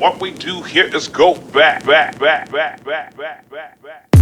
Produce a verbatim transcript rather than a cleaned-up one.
What we do here is go back, back, back, back, back, back, back, back.